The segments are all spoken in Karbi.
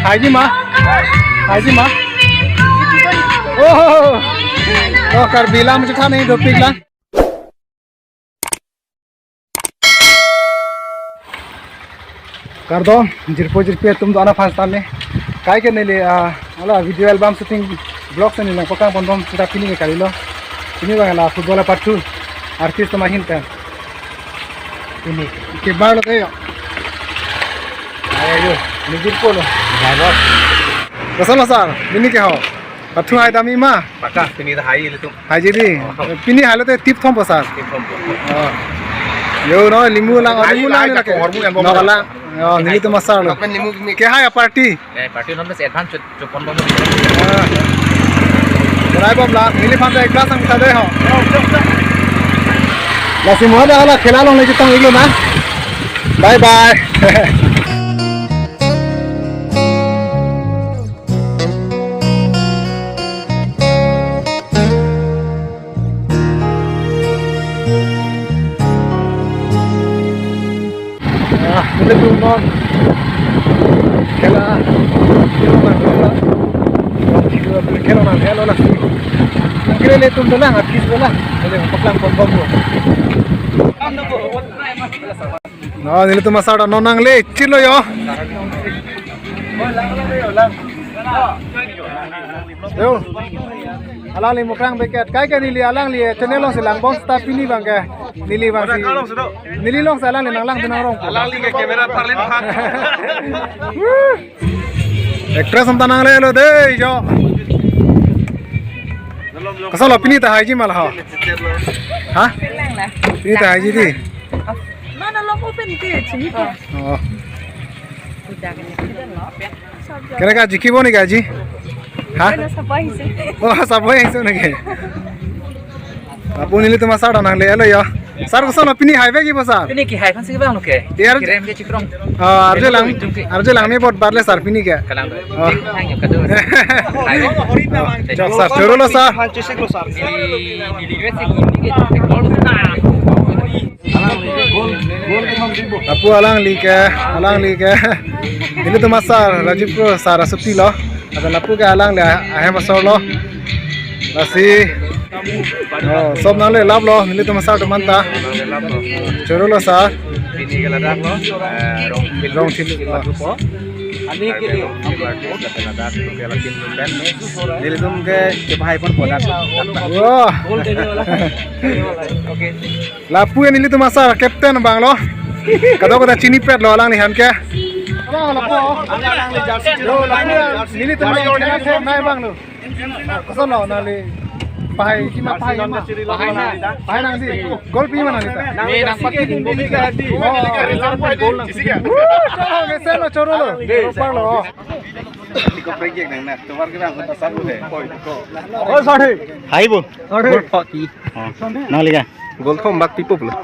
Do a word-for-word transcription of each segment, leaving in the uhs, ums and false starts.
Haiji ma? Haiji ma? Oh, oh, Karbi lam chethan ni dopik la. Kardom, jirpo jirpi atum do-an aphan sitame. Kaike neli, ah, hala video album shooting vlog si neli nangpaklang ponbom seta pini ke kalilo. Pini abang hala football apathu artist atum ahin pen. Pini. Kebar lo kayo. Ayo, ni jirpo lo. Baik, bos. Koson lo sir, pini ke ho? Pathu hai dam-i ma? Paka, pini ta hai ilitum. Haiji di. Oh. Pini hai lote tip thompo sir. Tip thompo. Oh. Yo no, limu lang, hai, limu lang hai, ni lake. Hormu yang no bom. Kalang. Yo, nelitum asar lo. Kapan limu ni? Ke hai party? Eh, party non bes advance chot chot ponbom. Ah. Rai bom la, neliphan ta glass ang kita dei ho. Lasi mo ada hala khela longle chetong-iklo na. Bye bye. Ah, nelitum non khela, khela nang khela. Khela nang khela lasi. Nang kira nelitum dolang, habis dolang. Neli paklang ponbom lo. No, nelitum asar non nangle chilo yo. Yo. Alangli Mukrang Bey ke. Kaike neli alangli channel alongsi langbom seta pini abang ke. Neli abangsi. Neli alongsi alangli nanglang dunang rong. Alangli ke camera parlin phan. Actress atum ta nanglelo dei jo. Koson lo pini ta haiji ma la ho? Ha? Pini ta haiji di. Mana lo open ke chini ko. Oh. Kira ka jiki boni ka ji? Ha? Ano sa buhay si? Oh, sa buhay si nake. Lapu nelitum asar nanglelo yo. Sir, koson lo pini hai bagi bo sir? Pini ke hai aphan si bang lo ke. Yar. Kerem ke chikrong. Ah, arje lang. Arje lang ni bot bar le sir pini ke. Kalang do. Oh. Thang yo kado. Hai. Chok sir, choro lo sir. Lapu alangli ke, alangli ke. Nelitum asar Rajiv Kro sir asuti lo. Lapen lapu ke alangli ahem asor lo. Lasi. Oh, sob nanglelap lo, nelitum asar atum anta. Choro lo sir. Pini ke ladak lo, eh, Rongphil. Rongphil. Ladak lo. Ani ke dia. Ladak lo ke ladak lo ke ladak lo kan. Nelitum ke kepahai pon bodak. Wah. Oke. Lapu nelitum asar captain abang lo. Kadokave ta chinipet lo alangli aphan ke. Yo, lapu nelitum asar nai abang lo. Koson lo nangli pahai si ma pahai ma. Pahai nang. Pahai nangji. Goal pi ma nangli ta. Nang nang pahai nangli ta. Oh. Goal nang. Choro lo, choro lo. Choro lo. Iko project nang na. Tomar ke bang kota sabu de. Oh, sorry. Hai bo. Sorry. Goal forty. Oh. Nangli ke? Goal thom bak pipo pulo.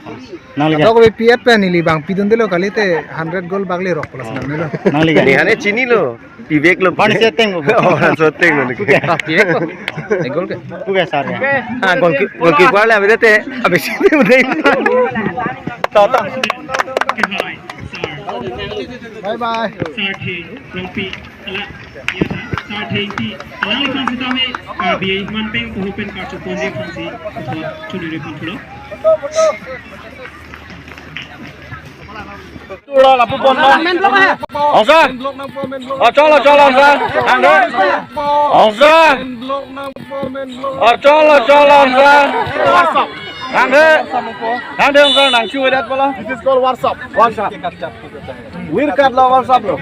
Nangli ke? Ato ko P F pen neli bang pidun delo kalite hundred goal bak le rok pulo nangli lo. Nangli ke? Ni hane chini lo. Pivek lo. Bani seteng lo. Oh, seteng lo ni. Pivek lo. Ni goal ke? Pivek sar ya. Ah, goal ki, goal ki kuala beda te. Abis ini udah ini. Tata. Bye bye. Sarthe, Rongpi, ala, ya, Sarthe Ingti, alangli aphan sitame, ah, B I Manpeng, Kuhupen, Karchup Ponji aphan si, chuniri aphan pulo. Choro lapu pon lo. Ongsa. Oh, cholo, cholo, ongsa. Nang de. Ongsa. Oh, cholo, cholo, ongsa. Nang de. Nang de, ongsa, nang chu dat pala. This is called WhatsApp. WhatsApp. Wir kat lo WhatsApp lo.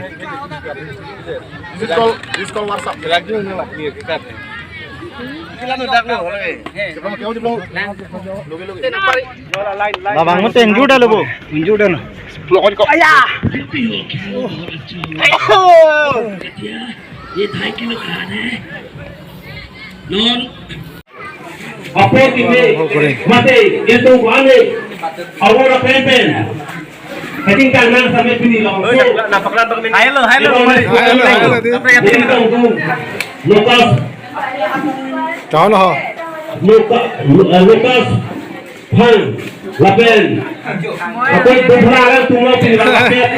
This is called, this is called WhatsApp. Labang mo teng juda lo bo. Juda no. Aya. ये ढाई किलो खाना है। Non. Apo timi, mate, itu wane, awor apepen. Kacing tangan sampai pini lo. Hai lo, hai lo, hai lo. Hai lo, hai lo, di. Ini tong tu, Lucas. Cholo ho. Luka, Lu-, eh, Lucas Phan. Lapen. Ako Dophalang atum lo pini lapen.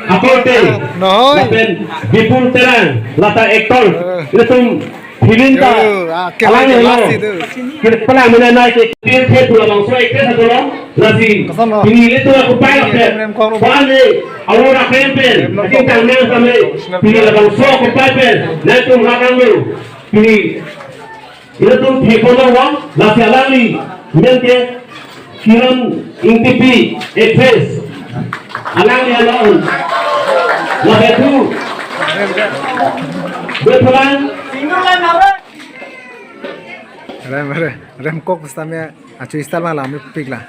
Ako te. Lapen Bipul Terang, lata actor. Ilitum film ta. Yo, ah, ke alang lo. Lasi tu. Kepala menanai ke film ke pura bangso actress atum lo. Lasi. Koson lo? Pini ilitum ako pai lapen. Rem kok lo. Pan de. Awor akrem pen. Rem lo. Akin tang nang sampai. Pini labangso ako pai pen. Nangtum lakang lo. Pini ilitum theklong lo, lasi alangli, men ke Kiran Ingtipi, actress. Alangli along. Lapen tu. Dophalang. Rem, rem, rem kok stamia, achu istal malam pik la.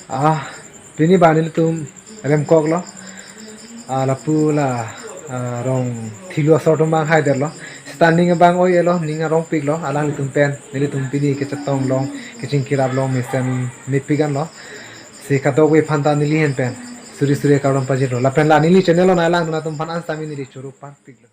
Ah, pini bang nelitum rem kok lo. Ah, lapu la, ah, rong thilu asor atum bang haider lo. Seta ning abang oi-e lo, ning arong pik lo, alanglitum pen. Nelitum pini kechetong long, kechingkirap long, mesen mepik an lo. Si kadokave aphan ta neli ahin pen suri suri kardom pajir lo. Lapen la neli channel lo, nanglang atum aphan an sitame neli choro pan pik lo.